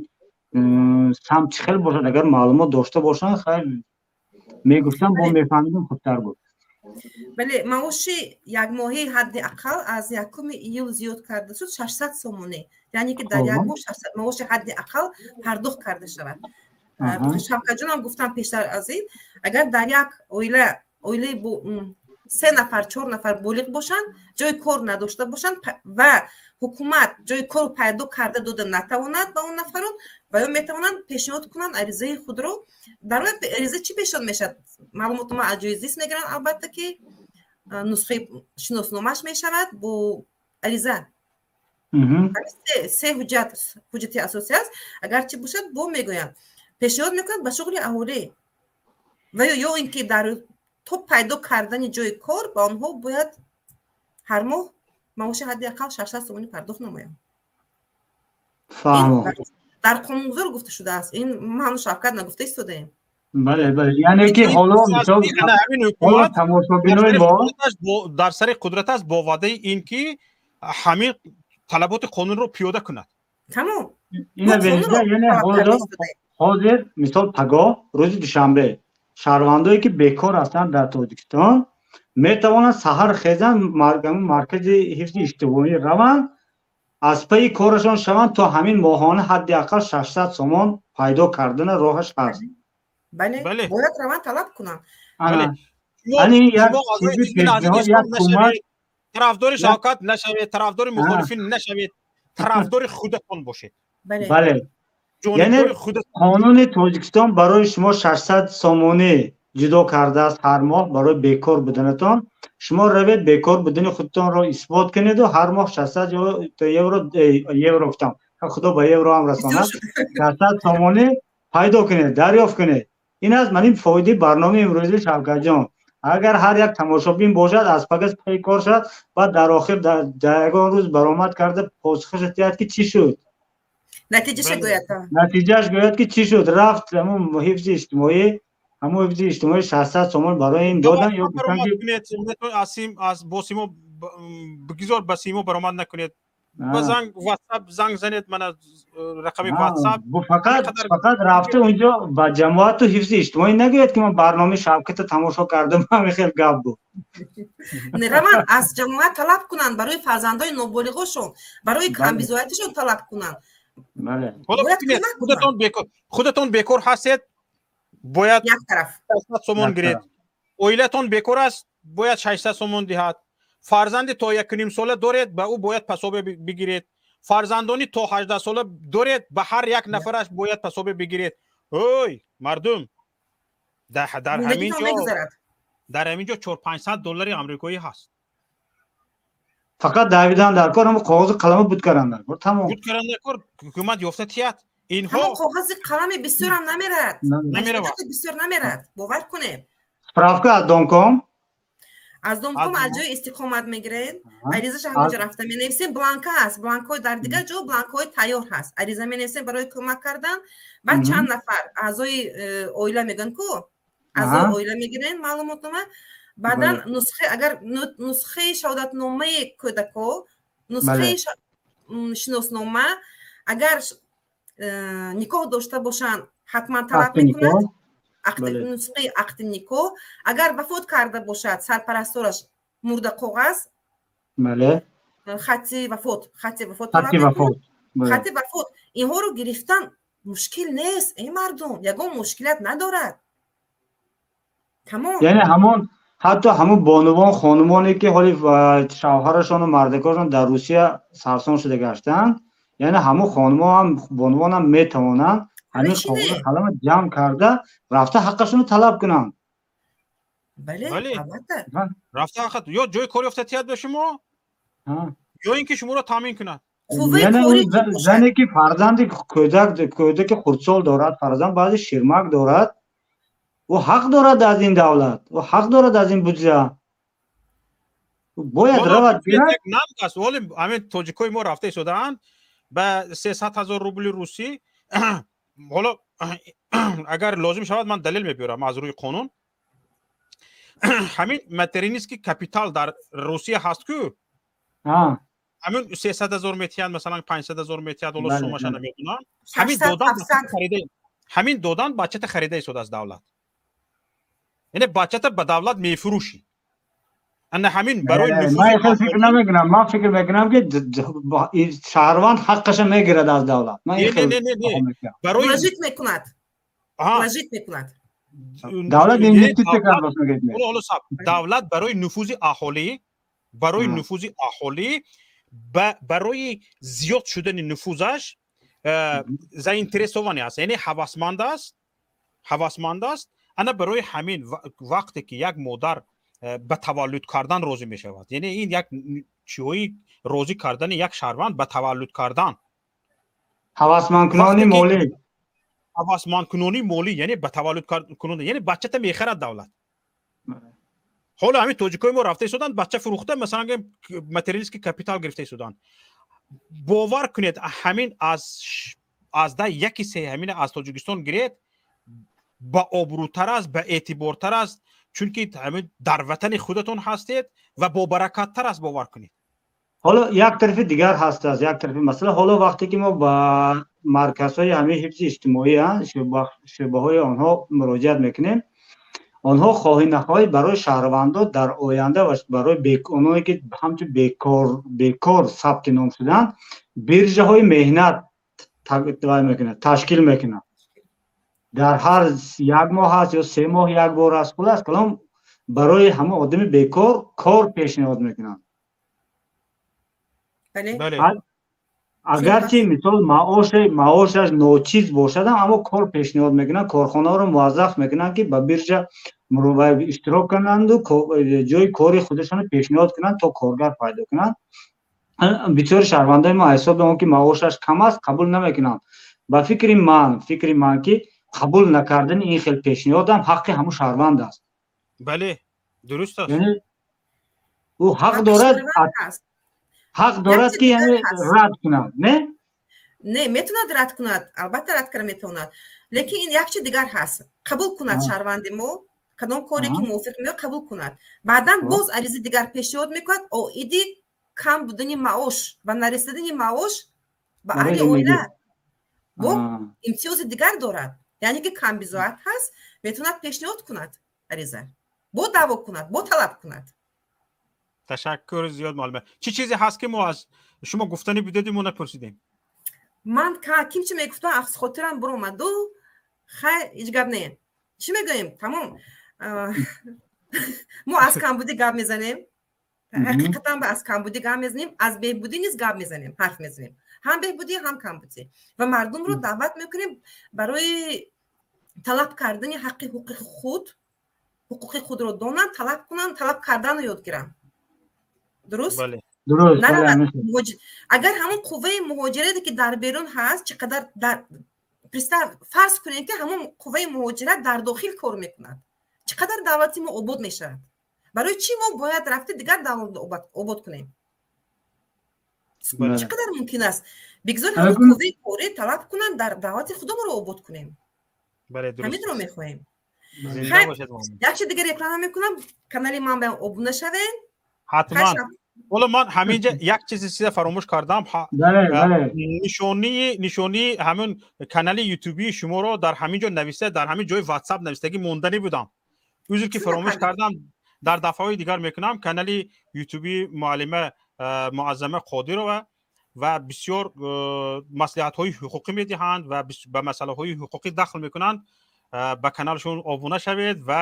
самт чӣ хел бошад? Агар маълумот дошта бошанд, хайр мегуфтам, бо мефаҳмидем, хубтар буд. Бале, маоши якмоҳаи ҳадди ақал аз 1 июл зиёд карда шуд, 600 сомонӣ, яъне ки дар як моҳ маоши ҳадди ақал пардохт карда шавад. Шавкатҷонам гуфтам пештар аз ин, агар дар як оила, оилаи се нафар, чор нафар болиғ бошанд, ҷои кор надошта бошанд ва ҳукумат ҷои кор пайдо карда дода натавонад ба он нафарон, ва ё метавонанд пешниҳод кунанд аризаи худро. Дар он ариза чӣ пешниҳод мешавад? Маълумотнома аз ҷои зист мегиранд, албатта, ки нусхаи шиносномааш мешавад бо ариза. Се ҳуҷҷат, ҳуҷҷати асосӣ аст. Агар чӣ бошад, бо мегӯянд, пешниҳод мекунанд ба шуғли аҳолӣ ва ё ин ки дар то пайдо кардани ҷои кор ба онҳо бояд ҳар моҳ маоши ҳадди ақал 600 сомонӣ пардохт намоянд. Дар қонунгузор гуфта шудааст, ин ману Шавкат нагуфта истодаем. Бале, яъне ки ҳоло мисол тамошобинои мо дар сари қудрат аст бо ваъдаи ин ки ҳамин талаботи қонунро пиёда кунад. Тамом. Ина, яъне ҳозир мисол пагоҳ, рӯзи душанбе, шаҳрвандое ки бекор ҳастанд дар Тоҷикистон метавонанд саҳар хезанд, маркази ҳифзи иҷтимоӣ раванд, аз пайи корашон шаванд, то ҳамин моҳона ҳадди ақал 600 сомон пайдо кардана роҳаш ҳаст. Бале, бояд раванд, талаб кунанд. Ани як чизи пешниҳод, як кӯмак. Тарафдори Шавкат нашавед, тарафдори мухолифин нашавед, тарафдори худатон бошед. Бале. Яъне қонуни Тоҷикистон барои шумо 600 сомонӣ ҷудо кардааст ҳар моҳ барои бекор буданатон. Шумо равед, бекор будани худтонро исбот кунеду ҳар моҳ 600 евро, евро гуфтам, худо ба евро ҳам расонад, 600 сомонӣ пайдо кунед, дарёфт кунед. Ин аст ман ин фоидаи барномаи имрӯзи, Шавкатҷон. Агар ҳар як тамошобин бошад, аз пагас пай кор шавад, баъд дар охир дар ягон рӯз баромад карда посухаша диҳад, ки чӣ шуд. Натиҷаша гӯяд. Натиҷааш гӯяд, ки чӣ шуд. Рафт ҳамун ҳифзи иҷтимоӣ, ҳамун ҳифзи иҷтимоӣ 600 сомон барои ин додан ё Бо симо бигзор, ба симо баромад накунед, ба занг, Ватсап занг занед, мана рақами Ватсап. Фақат рафта унҷо ба ҷамоату ҳифзи иҷтимоӣ нагӯяд, ки ман барномаи Шавката тамошо кардам, ҳамин хел гап буд. Раванд, аз ҷамоат талаб кунанд, барои фарзандои ноболиғошон, барои камбизоатишон талаб кунанд. Худатон бекор ҳастед, бояд як тараф 600 сомон гиред. Оилатон бекор аст, бояд 600 сомон диҳад. Фарзанди то 1,5 сола доред, ба ӯ бояд пособие бигиред. Фарзандони то 18 сола доред, ба ҳар як нафараш бояд пособие бигиред. Ой, мардум, дар ҳамин ҷо 400-500 доллари амрикоӣ ҳаст. Фақат давидан дар кор, ҳамо коғози қалама буд кардан дар кор, тамом. Буд кардан дар кор, ҳукумат ёфта тият инҳо. Коғази қалами бисёрам намерад. Намеравад. Бисёр намерад, бовар кунед. Справка аз домком. Аз домком, аз ҷои истиқомат мегиред, аризаша ҳамонҷо рафта менависем. Бланка ҳаст, бланкҳои дар дигар ҷо бланкҳои тайёр ҳаст. Ариза менависем барои кӯмак кардан. Баъд чанд нафар аъзои оила мегӯянд ку, аъзои оила мегирем, маълумотнома, баъдан нусхаи, агар нусхаи шаҳодатномаи кӯдако, нусхаи шиноснома, агар никоҳ дошта бошанд, ҳатман талаб мекунад нусхаи ақди никоҳ. Агар вафот карда бошад сарпарастораш, мурда коғаз, хати вафот, хати вафот, хати вафот. Инҳоро гирифтан мушкил нест, эй мардум, ягон мушкилият надорад, тамом. Яъне ҳамон, ҳатто ҳамон бонувон, хонумоне, ки ҳоли шавҳарашону мардакошон дар Русия сарсон шуда гаштанд, яъне ҳамон хонумо ҳам, бонувон ҳам метавонанд ҳамин коғози қалама ҷамъ карда, рафта ҳаққашонро талаб кунанд. Бале, албатта. Рафта ҳаққат ё ҷои кор ёфта тиҳад ба шумо, ё ин ки шуморо таъмин кунад. Зане ки фарзанди кӯдак, кӯдаки хурдсол дорад, фарзанд, баъзе ширмак дорад, ӯ ҳақ дорад аз ин давлат, ӯ ҳақ дорад аз ин буҷа, бояд равад. Нанг аст, вале ҳамин тоҷикои мо рафта истодаанд ба 300 000 рубли русӣ. Ҳоло агар лозим шавад, ман далел мебиёрам аз рӯи қонун. Ҳамин материнский капитал дар Русия ҳаст ку, ҳамин 300 000 метиҳанд, масалан, 500 000 метиҳад, ҳоло сумаша намедонам. Ҳамин додан, ҳамин додан бачата харида истодааст давлат, яъне бачата ба давлат мефурӯшӣ. Ана ҳамин барои Ман фикр намекунам, ман фикр мекунам, ки шаҳрванд ҳаққаша мегирад аз давлат. Барои мекунад, мекунад. Давлат инвеститсия кард. Давлат барои нуфузи аҳолӣ, барои нуфузи аҳолӣ, барои зиёд шудани нуфузаш заинтересованный аст, яъне ҳавасманд аст, ҳавасманд аст. Ана барои ҳамин вақте ки як модар ба таваллуд кардан розӣ мешавад, яъне ин як чиҳои розӣ кардани як шаҳрванд ба таваллуд кардан. Ҳавасмандкунони молӣ. Ҳавасмандкунони молӣ, яъне ба таваллуд, яъне бачата мехарад давлат. Ҳоло ҳамин тоҷикои мо рафта истоданд, бача фурӯхта, масалан, материнский капитал гирифта истоданд. Бовар кунед, ҳамин аз да яки се ҳамин аз Тоҷикистон гиред, ба обрӯтар аст, ба эътибортар аст, чунки ҳамин дар ватани худатон ҳастед ва бобаракаттар аст, бовар кунед. Ҳоло як тарафи дигар ҳаст аст, як тарафи масъала. Ҳоло вақте ки мо ба марказҳои ҳамин ҳифзи иҷтимоӣ, шӯъбаҳои онҳо муроҷиат мекунем, онҳо хоҳӣ нахоҳӣ барои шаҳрвандо дар оянда ва барои оное ки ҳамчун бекор сабти ном шуданд, биржаҳои меҳнат мекунад, ташкил мекунад. Дар ҳар як моҳ аст ё 3 моҳ як бор аст, хулас калом, барои ҳама одами бекор кор пешниҳод мекунанд. Агарчи, мисол, маошаш ночиз бошадам, аммо кор пешниҳод мекунанд, корхонаҳоро муваззаф мекунанд, ки ба биржа иштирок кунанду ҷои кори худашонро пешниҳод кунанд, то коргар пайдо кунанд. Бисёри шаҳрвандои мо ҳисоби он ки маошаш кам аст, қабул намекунанд. Ба фикри ман, ки қабул накардани ин хел пешниҳодам ҳаққи ҳамун шаҳрванд аст. Бале, дуруст аст. Ӯ ҳақ дорад, ки яъне рад кунад, не? Не, метавонад рад кунад, албатта, рад карда метавонад, лекин ин як чи дигар ҳаст. Қабул кунад шаҳрванди мо, кадом коре ки мувофиқ меояд, қабул кунад, баъдан боз аризаи дигар пешниҳод мекунад оиди кам будани маош ва нарасидани маош ба аҳли оила. Бо имтиёзи дигар дорад, яъне ки камбизоат ҳаст, метавонад пешниҳод кунад ариза, бо даъво кунад, бо талаб кунад. Ташаккур зиёд, муаллима. Чӣ чизе ҳаст, ки мо аз шумо гуфтанӣ будеди, мо напурсидем? Ман ким чӣ мегуфтам, аз хотирам буромаду. Хай, ҳеҷ гап не. Чӣ мегӯем? Тамом, мо аз камбудӣ гап мезанем, ҳақиқатан аз камбудӣ гап мезанем, аз беҳбудӣ низ гап мезанем, ҳарф мезанем, ҳам беҳбудӣ, ҳам камбудӣ, ва мардумро даъват мекунем барои талаб кардани ҳаққи ҳуқуқи худ. Ҳуқуқи худро донанд, талаб кунанд, талаб карданро ёд гиранд. Дуруст? Агар ҳамон қувваи муҳоҷирате, ки дар берун ҳаст, чӣ қадар дар фарз кунем, ки ҳамон қувваи муҳоҷират дар дохил кор мекунад, чӣ қадар давлати мо обод мешавад. Барои чӣ мо бояд рафта дигар давлат обод кунем? Чӣ қадар мумкин аст? Бигзор ҳамон қувваи корӣ талаб кунанд, дар давлати худамонро обод кунем. Ҳаминро мехоҳем. Як чи дигар реклама мекунам: канали ман ба обуна шавед. Ҳатман. Ҳоло ман ҳаминҷа як чизи чиза фаромӯш кардам. Нишонии ҳамин канали ютубии шуморо дар ҳамин ҷо нависта, дар ҳамин ҷои ватсап навистагӣ монданӣ будам. Узр, ки фаромӯш кардам, дар дафъаҳои дигар мекунам. Канали ютубии муаллима Муаззама Қодирова ва бисёр маслиҳатҳои ҳуқуқӣ медиҳанд ва ба масъалаҳои ҳуқуқӣ дахл мекунанд. Ба каналшон обуна шавед. Ва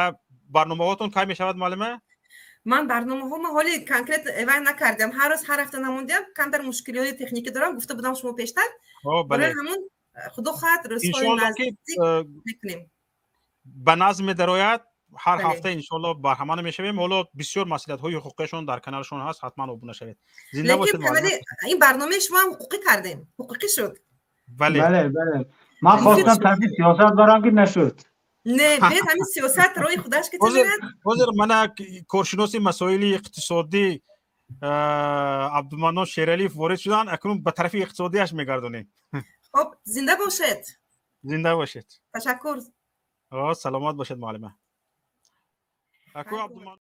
барномаҳотон кай мешавад, муаллима? Ман барномаҳома ҳоли конкрет эвай накардам. Ҳар рӯз, ҳар ҳафта намондиам, камтар мушкилиҳои техникӣ дорам, гуфта будам шумо пештар. Барои ҳамун, худо хоҳад, рӯзҳои наздик мекунем. Ба назм медарояд ҳар ҳафта, иншоалло, барҳамана мешавем. Ҳоло бисёр маслиҳатҳои ҳуқуқиашон дар каналшон ҳаст, ҳатман обуна шавед. Зинда бошед. Ин барномаи шумо ҳам ҳуқуқӣ кардем, ҳуқуқӣ шуд. Бале. Бале, ман хостам тарафи сиёсат барам, ки нашуд. Не, бед, ҳамин сиёсат роҳи худаш ки мерад. Ҳозир мана коршиноси масоили иқтисодӣ Абдуманнон Шералиев ворид шуданд, акнун ба тарафи иқтисодиаш мегардонем. Хоб, зинда бошед. Зинда бошед. Ташаккур. Саломат бошед, муаллима.